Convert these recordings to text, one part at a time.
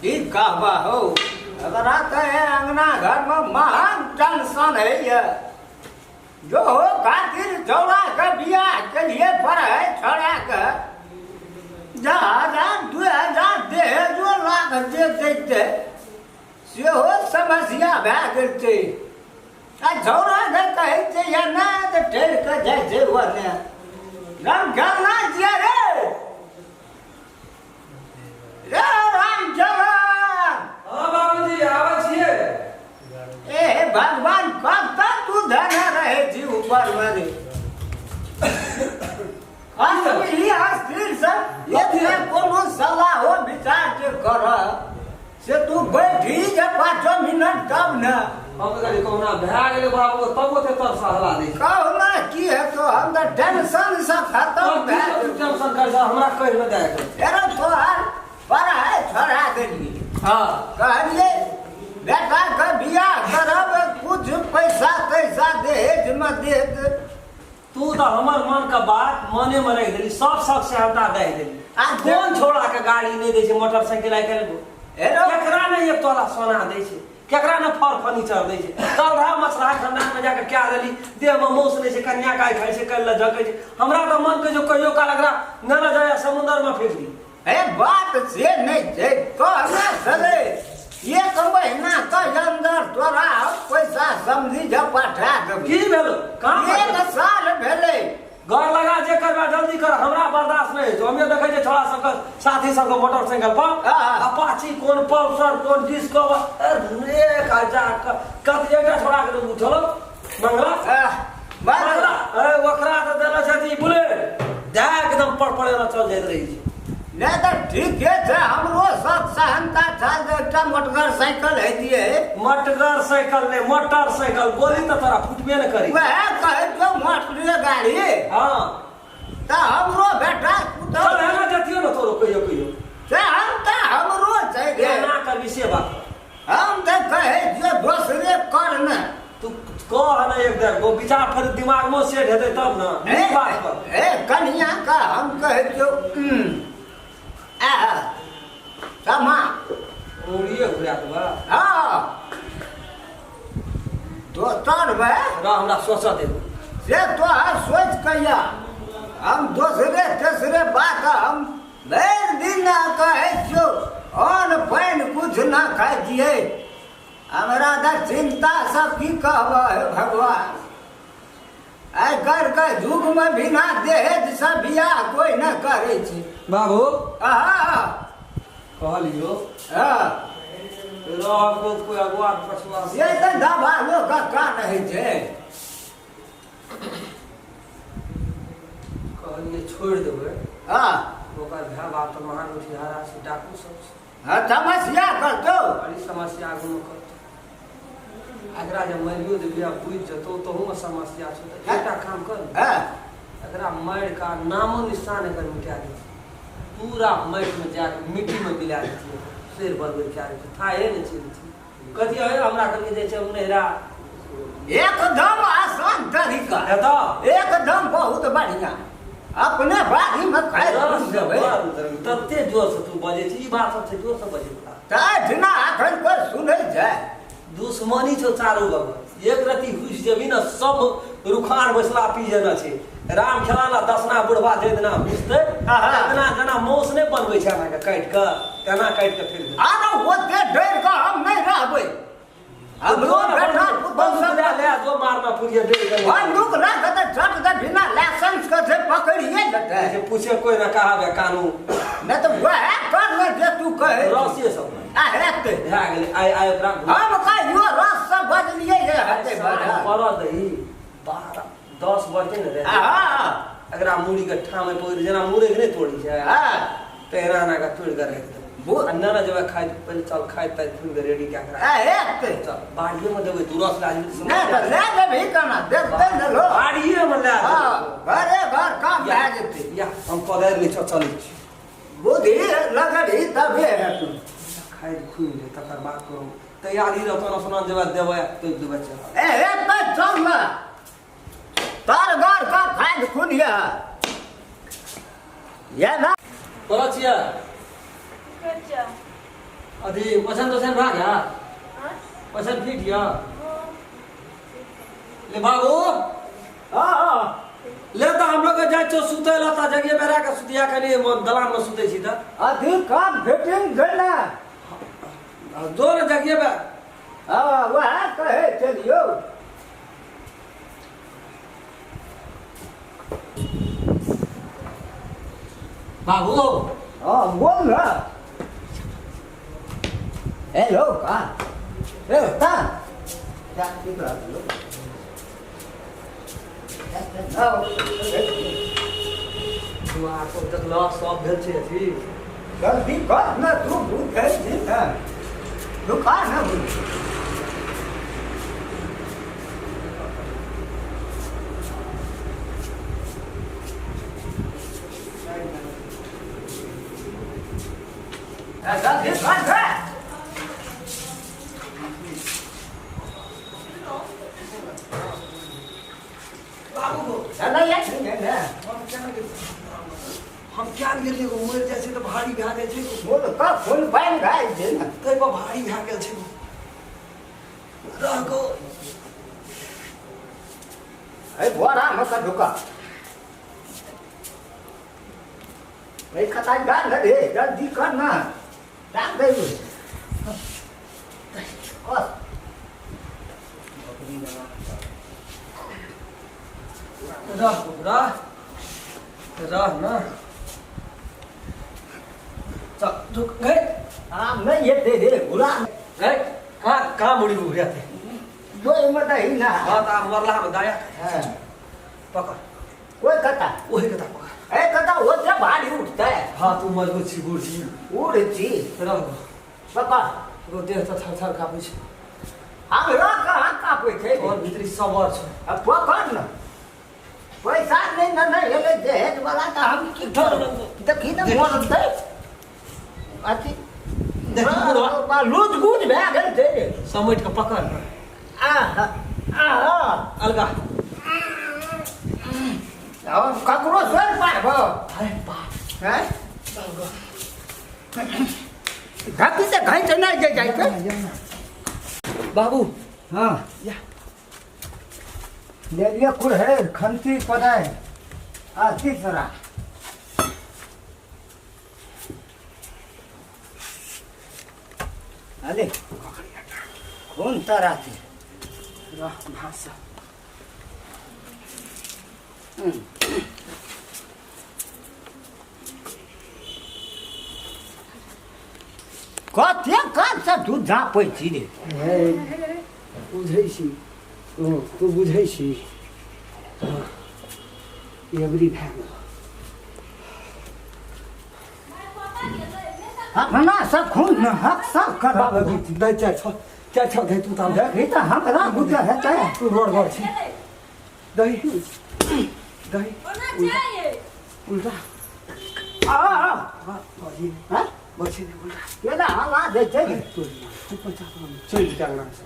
की कहबा हौ, हमरा तऽ अंगना घरमे महान टेंशन होइए। जो हो खातिर छौड़ाके बियाह केलिए पढ़ाइ छौड़ाके जे 1000 2000 दहेजो लाख जे दैते सेहो समस्या भए गेल छै। आ छौड़ाके कहै छै या नहि तऽ ठहरि कऽ जाइ छै ओने। राम खेलना छियै रे रे राम खेलना। हाँ बाबूजी आबै छियै। ए भगवान, कब तक तू धने रहे छी ऊपर में रे? ई अस्थिर से एतने कोनो सलाह हो विचार जे कर से तू बैठी जे 5 मिनट तब ने। हम तऽ कहलियै कहुना भए गेलै बाबू, तब ओते तर सहला दै छै। कहुना की हेतौ, हम तऽ टेंशन से खतम भए तू टेंशन कर जा, हमरा कहि ने दए के। एरो तोहर पढ़ाइ छोड़ा देलियै। हाँ। कहलियै बेटा के बियाह करब, कुछ पैसा तैसा दहेज में देत। तू तऽ हमर मन के बात मने में रख देली, सब सब सहता दे देली। आ कोन छोड़ा के गाड़ी नहीं दै छै, मोटरसाइकिल आइ काल्हि एरो केकरा ने 1 तोला सोना दै छै, केकरा ने फर फर्नीचर दै छै। तलहा मछला खानदान में जाके क्या देली, देह में मौस नहीं छै, कन्या का खाइ छै, कल झकै छै। हमरा तऽ मन के जो कहियो काल एकरा न जाय समुद्र में फेंक दी। ए बात से नहीं छै, कहना छलै 1 महीना के अंदर तोरा पैसा समझी जे पठा देबै। की भेलो? कहाँ 1 पठेबै? साल भेलै। घर लगा जे करबा जल्दी कर, हमरा बर्दाश्त नहीं होइ छै। हमे देखै छियै छोड़ा सबके साथी सबके मोटरसाइकिल पर अपाची कोन पल्सर कोन डिस्कवर 1000 कत एकटा छोड़ा के उठलो मंगला मंगला ए ओकरा तऽ देने छथि बुलेट दए एकदम पर पड़े चल जाइत रहै छै। नहि तऽ ठीके छै, हमरो सब सहनता छल जे एकटा मोटरसाइकिल हेतियै। मोटरसाइकिल नहि, मोटरसाइकिल बोली तऽ तोरा फुटबे ने करी। वएह कहै छियौ मोटरे गाड़ी। हाँ। तऽ हमरो बेटा पुतहु चल एना जतियो ने तोरो कहियो कहियो। से हम तऽ हमरो छै रे। एना करबी से बात। हम तऽ कहै छियौ दोसरे कर ने। तू कह ने एक देर गो विचार फेर दिमाग में सेट हेतै तब ने। नीक बात कर। ए कनिया का हम कहै छियौ, आ समा उड़िए घुरा देबा। हाँ। दोसर में रह हमरा सोचऽ दे। से तोहर सोच कहिया हम दोसरे तेसरे बात हम भरि दिन ना कहै छियौ अन्न पानि कुछ ना खाइ छियै। हमरा तऽ चिन्ता सब की कहबह हे भगवान, आइ काल्हिके युगमे बिना दहेज से बियाह कोइ नहि करै छै। बाबू। आहा। कहलियौ। हाँ। रहब कोइ अगुआ पछुआ से तऽ दबा लोक कान होइ छै। कहलियै छोड़ि देबै। हाँ। ओकर भाय बाप तऽ महान उठिहारा छै, डाकू सब छै। हाँ, समस्या करतौ। बड़ी समस्या आगूमे करतौ। एकरा जे मारियो देबही आ बुझि जेतौ तहूमे समस्या छौ। तऽ एकटा काम कर ने। हाँ। एकरा मारि कऽ नामो निशान एकर मिटा दै छै, पूरा माटिमे जाकऽ मिट्टीमे मिला दै छै, शेर बनबै कए दै छै, थाहे नहि छै। कथी है हमरा कहलियै जाइ छै नैहरा। एकदम आसान तरीका हेतौ? एकदम बहुत बढ़िया। अपने बाड़ी में खाइ देबै। तते जोर से तू बजै छी, ई बात सब छै जोर से बजै। तऽ एहिठिना एखन कोइ सुनै छै? दुश्मनी छौ चारू बगल, एक रति घुसि जेबही ने सब रुखार बैसला पी जेना छै। राम खेला दसना बुढ़वा जे दिना घुसतै तेना जेना मौस नहि बनबै छै अहाँके काटि कऽ तेना काटि कऽ फेर देतै। आरो ओते डरि कऽ हम नहि रहबै। हमरो बेटा पुतहु सब ले ले जो मारना पुरिया डरि कऽ। बंदूक लऽ कऽ तऽ चट दे बिना लाइसेंस के से पकड़िए लेतै। जे पूछे कोइ ना कहाबे कानून। नहि तऽ वएह कर ने जे तू कहै। रसे सब आ हेतै। भए गेलै आइ आइ ओकरा हम कहियो रस से बजलियै जे हेतै बजल। पड़ल दही 12 10 बजते ने रे। एकरा मूड़ी के ठामे पकड़ जेना मुड़े के नहि तोड़ी छै। हाँ। तेना एना के तोड़ि के राखि देबै। आ नेने जेबै खाइत पहिले चल खाइत ताइत खुनि के रेडी कए के राख। आ हेतै। चल बाड़िए मे देबै दू रस लए जेबै। नहि तऽ लए जेबही केना देखतै ने लोक। बाड़िए मे लए हाँ, घरे घर काम भए जेतै। या हम पकड़ि लै छौ चलै छी। बुद्धि लगबही तबे हेतौ। खाइत खुनि ले तकर बाद करू तैयारी रहतौ ने सुना जेबै देबै तोड़ि देबै चल। ए हेतै चल ने तार घर का खाद खुनिया ये ना बोलो छियै। कच्चा। अथी वचन तोचन भए गेल? वचन ठीक यऽ? ले बाबू। हाँ। ले तऽ हम लोग जाइ छियौ सुतै लए, तऽ जगिए बेरा के सुतिया कनि दलान मे सुतै छी तऽ। अथी काम फिटिंग भेल ना? जो ने जगिए बे। हाँ, वएह कहै छलियौ। बाबू। हाँ, बोल ना। हेलो, का ए ता ठीक रहलो। दुआर पर देखलह सब भेल छै अथी। जल्दी कर ना, तू भूख है छी ना, दुखा ना भूख। जल्दी कर रे। बाबू। चला या ठीक है ना। हम केना गेल, हम क्या गेलियै? मरि जाइ छै तऽ भारी भए जाइ छै। बोल का फूल पानि भए छै ने। ताहि पर भारी भए गेल छै। रह गो। ए बोरा में का ढुका नहीं खता डाल ना रे, जल्दी कर ना, डाल दे कस। रह रह रह ना, चल ढुक गए। आराम नहीं ये दे दे गुलाम। गए, कहाँ कहाँ मुड़ी बुढ़िया थे? दो मत ही ना। हाँ, तऽ आब मरला में दाया। हाँ। पकड़। कोई कथा। ओही कथा पकड़। ए कथा होते भारी उठता है। हाँ, तू मजबूत छी, बूढ़ छी। उड़ छी। रह। पकड़। एगो देह तऽ थर थर काँपै छै। हमरा कहाँ कापै छै? तोहर भीतरी सबर छै। अब पकड़ न, पैसा नहीं न नहीं हेलै दहेज वाला तऽ हम की करब? देखी ने मोन दे अथी। देखी बुढ़वा। लूज गुज भए गेल छै रे। समेट कऽ पकड़ न। आह आह। अलगा। हम ककरो सर पाबो। अरे बाप। हैं घाटी से घाई से नहीं जाइ छै। बाबू। हाँ। या। ले लिया कुल्हड़, खंती, पदाय आ तीसरा। अरे खून तारा थी। रह भाषा। कते काल से दूध झापै छी रे? हे, बुझै छी, ओ तू बुझै छी। हाँ, एबरी भए गेल। अपना सब खून न हक सब करब। बाबू दै चारि छओ, चारि छओ दे तू ताल। देखी तऽ हमरा बुझे हेतै। तू रोड घर छी। दही दही। उल्टा। आ हाँ, बजी। हाँ। बजी ने उल्टा। केना हवा दै छै रे? तू तू पैसा चलि जेतै अंगना से।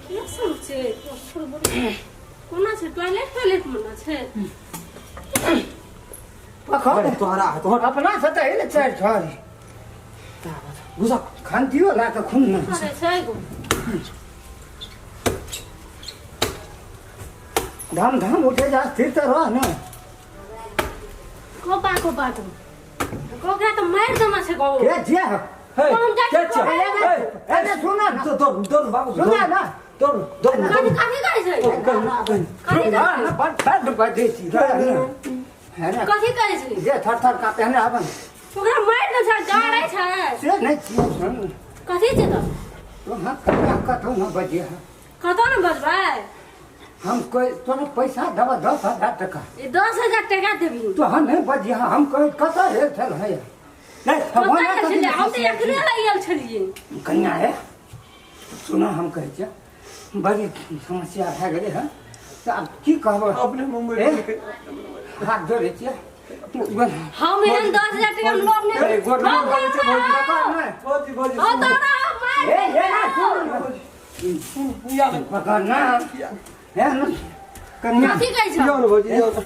की सब छै? कोना छै? टॉयलेट टॉयलेट मे ना छै? पखड़। तोहरा तोहर। अपना से तऽ हेले चारि छओ घुसा। खंतियो ला कऽ खून न। करै छै गो। धाम धाम उठे जा, स्थिर तऽ रह ने। कोपा कोपा तो कोकरा तऽ मारि देना छै गो। के जे हे। हम जाइ के छी। छै? हे। ए सुन न। दौड़ दौड़ दौड़ बाबू। सुन न। दौड़ दौड़। कथी कथी करै छै? कथी करै छै? बड़ बड़ बजै छी है ने। कथी करै छै? जे थर थर कापे ने अपन। ओकरा मारि देना छै, गाड़ै छै। से नहि छियै, सुन। कथी छै तऽ? तो हम कतना कतौ न बजिए। कतऽ ने बजबै? हम कोई तोरा पैसा देबऽ 10,000 टका। ई 10,000 टका देबही? तो हम नहीं बजिए, हम कहे कतऽ हेल छल है नहीं। कतऽ गेल छलियै? हम तऽ एखने लए गेल छलियै। कन्या है, सुना, हम कहै छियै बड़ी समस्या भए गेलै हँ, तऽ आब की कहबै? अपने मुंबई। ए, हाथ जोड़ै छियै। हम एहन 10,000 टका लोभ नहि। ए, गोर हम नहि हमरा- भौजी भौजी। हम तोरा मारि ए, ए, ना, सुन न। या। पकड़ ना हे न कन्या। कथी कहै छौ? यौ न भौजी, यौ न।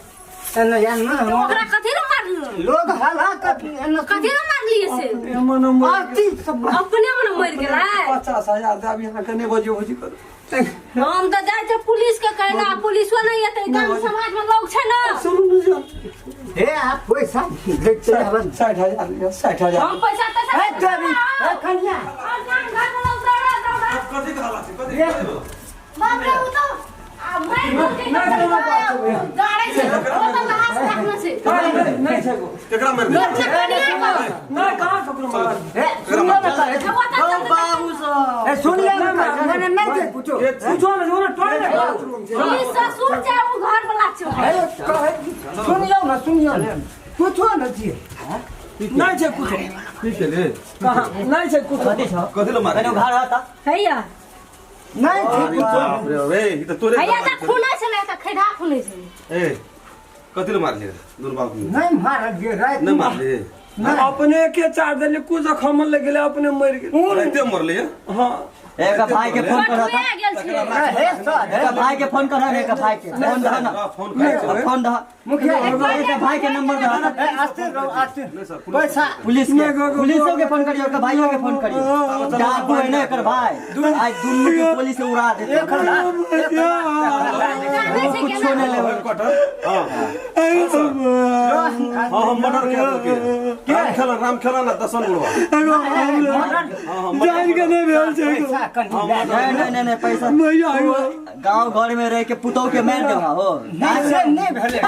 एना या ना। ओकरा कथी लए मारलौ? लोग हला कथी एना। कथी लए मारलियै से? मने मरि अति सब अपने मने मरि गेलै। 50,000 देब अहाँके, नहि बजियौ भौजी करू। हम तऽ जाइ छियै पुलिस के कहै लए, पुलिसो नहि एतै, गाम समाज मे लोग छै ने। सुनू ने जान। हे आप पैसा देखते हवन। 60,000 लिअ, 60,000। हम पैसा तैसा ए तोरी ए कन्या। और गाम घर मे लोग दौड़ा दौड़ा। कथी के हल्ला छै? कथी? बाप रे, उ तऽ आ मारि देलकै। नहि, नहि, नहि, गाड़ै छै ओ तऽ, लहास राखने छै। नहि, नहि छै गो। केकरा मारि देलकै? अपना कनिया के। नहि, कहाँ ककरो मारल? ए सुनियो ना कहे। ओ तऽ चलतै। बाबू साहब। ए सुनियो ना कहे, मने नहीं छै कुछो। कुछो नहि, ओ ने टॉयलेट बाथरूम छै। ई ससुर छै, उ घर वाला छै। ए कहे सुनियो ना, सुनियो ना, कुछो न जी। नहि छै कुछो। की केले? कहाँ नहि छै कुछो। कथी छौ? कथी लए मारली? कनी उघार हता। हैया। नहीं छै अरे कुछो। बाप रे, रे ई तऽ तोरे हैया तऽ खूनै छलै, तऽ खैढा खूनै छलै। ए कथी लए मारली दुनू बाप? नहीं मारल जे रात नहि मारली? नहीं। अपने के चार देली, कुछ जखम लग गेलै, अपने मरि गेलै। राइते मरली? हाँ। एक भाई के फोन कर। बटुआ गेल छै। हे सर, एक भाई के फोन कर, एक भाई के फोन दह ना। फोन कर। फोन दह। मुखिया। एक भाई के नंबर दह ना। ए आस्ते रहो, आस्ते। नहीं सर, पैसा। पुलिस के, पुलिसो के फोन करियो, एकर भाइयों के फोन करियो। डाकू है ना एकर भाई, आज दुनू के पुलिस उड़ा देते। जानै छै कुछो केना। नहीं लेबै। कटर। हाँ हाँ हाँ, मर्डर के देलकै राम खेला, राम खेला ना दसन बुढ़वा। हाँ हाँ। जान के नहि भेल छै गो। पैसा कनी लए। नहीं नहीं नहीं नहीं, पैसा। मैया गो। गांव घर में रह के पुतोह के मार देबा हो? नहीं से नहीं भेले।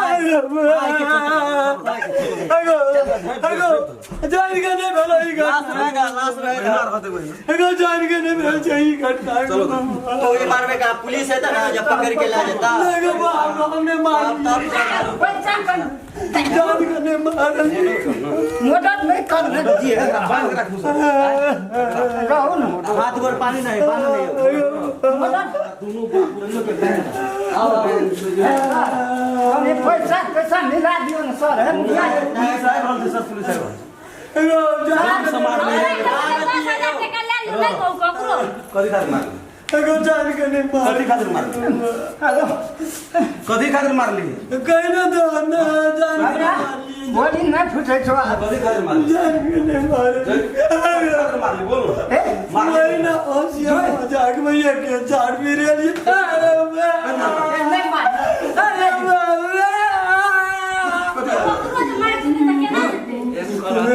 जान के नहि भेल ई लाश घटना। रहेगा, लाश रहेगा। महीना रहते वही। एगो जान के नहि भेल छै ई घटना। चलो। तो ये मारबे का पुलिस है ना, जब पकड़ के ला जाता। नहीं गो बाप, हमने मार तब तब पैसा कनी जान के नहि मारल। मदद नहीं कर जी। बांध के राखू सर। रहू ना। हाथ गोर पानी नहीं, पानी नहीं। मदद। दुनू बाप दुनू के आओ आओ। हमें पैसा पैसा मिला दियो ना सर, हे मुखिया। पुलिस आबि रहल छै सर, पुलिस आबि रहल छै। एगो जान समाज में 10,000 टका लए लियौ, नहि कहू ककरो। कथी खातिर मारली? एगो जान के नहि मारल। कथी खातिर मारली? कथी खातिर मारली? कहीं ना तो ना जान के हमरा मारली। बोली नहीं फुटे छो। कथी खातिर मारली? जान के नहीं मारल। कथी खातिर मारली, बोल ना। हे मारली। नहीं ना होशियार मजाक में ये के चार भी रही। अरे बा, नहीं मार। अरे बा, ककरो जे मारि देतै तऽ केना हेतै? अरे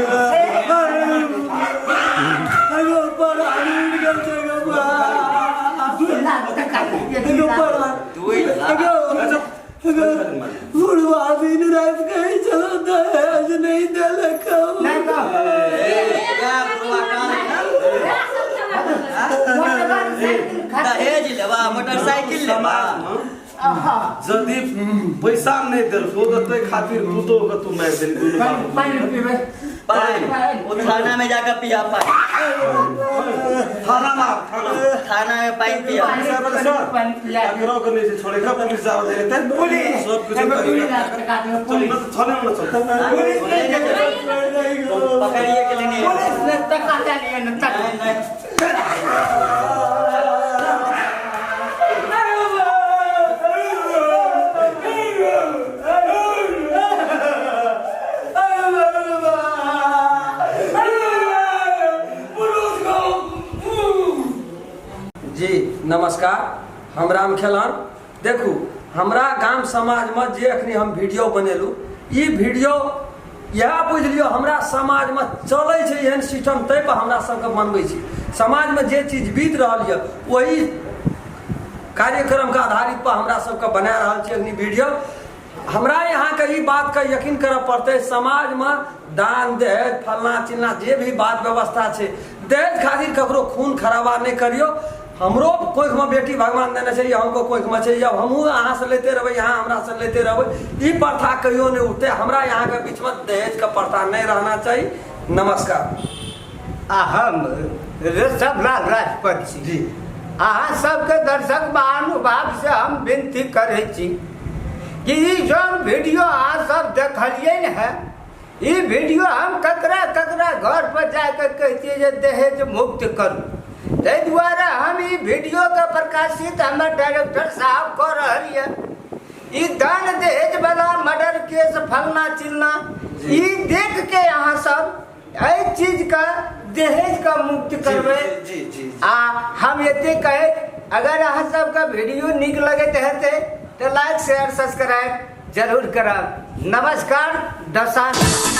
पर आनंद गेल छै गो बा। 2 लाख टका एगो पर 2 लाख। एगो एगो बुढ़वा दिन रात कहीं चलो, दहेज नहीं देलक। नहीं तो दहेज लेबा, मोटरसाइकिल लेबा? यदि पैसा नहि देलको तऽ ताहि खातिर पुतोह के तू मारि देली दुनू बाप। पानी पीबै। पानी वो थाना में जाकर पिया पानी। थाना में, थाना। थाना में पानी पिया। Sir, sir. पानी पिया। केकरो के नहि छै छोड़े के, पुलिस जाब दे रहते। पुलिस। सब किछु पुलिस चल न तऽ चले न चल। पुलिस पकड़िए के लेने। पुलिस ने टका ले लिए न टका। नहीं नहीं। जी नमस्कार, हम राम खेलन। देखू, हमरा गाम समाजमे जे अखनी हम वीडियो बनेलहुँ, ई वीडियो इएह बुझि लियौ हमरा समाजमे चलै छै एहन सिस्टम, ताहिपर हमरा सबके बनबै छी। समाजमे जे चीज बीत रहल यऽ, ओही कार्यक्रमके आधारित पर हमरा सबके बना रहल छी अखनी वीडियो। हमरा यहाँके ई बातके यकीन करऽ पड़तै, समाजमे दान दहेज फलना चिलना जे भी बात व्यवस्था छै, दहेज खातिर ककरो खून खराबा नहि करियौ। हमरो कोखिमे बेटी भगवान देने छै, अहूँके कोखिमे छै। जब हमहूँ अहाँसँ लैते रहबै, अहाँ हमरासँ लैते रहबै, ई प्रथा कहियो नहि उठतै। हमरा यहाँके बीचमे दहेजके प्रथा नहि रहना चाही। नमस्कार। आ हम ऋषभ लाल राजपत छी। जी। अहाँ सबके दर्शक महानुभाव से हम विनती करै छी कि ई जौन वीडियो अहाँ सब देखलियै ने है, ई वीडियो हम ककरा ककरा घर पर जाके कहितियै जे दहेज मुक्त करू। ताहि दुआरे हम ई वीडियोके प्रकाशित हमर डायरेक्टर साहब कऽ रहल यऽ। ई दान दहेज वाला मर्डर केस फलना चिलना, ई देख के अहाँ सब एहि चीजके दहेजके मुक्त करबै। जी जी जी। आ हम एते कहै, अगर अहाँ सबके वीडियो नीक लगैत हेतै तऽ लाइक शेयर सब्सक्राइब जरूर करब। नमस्कार दर्शक।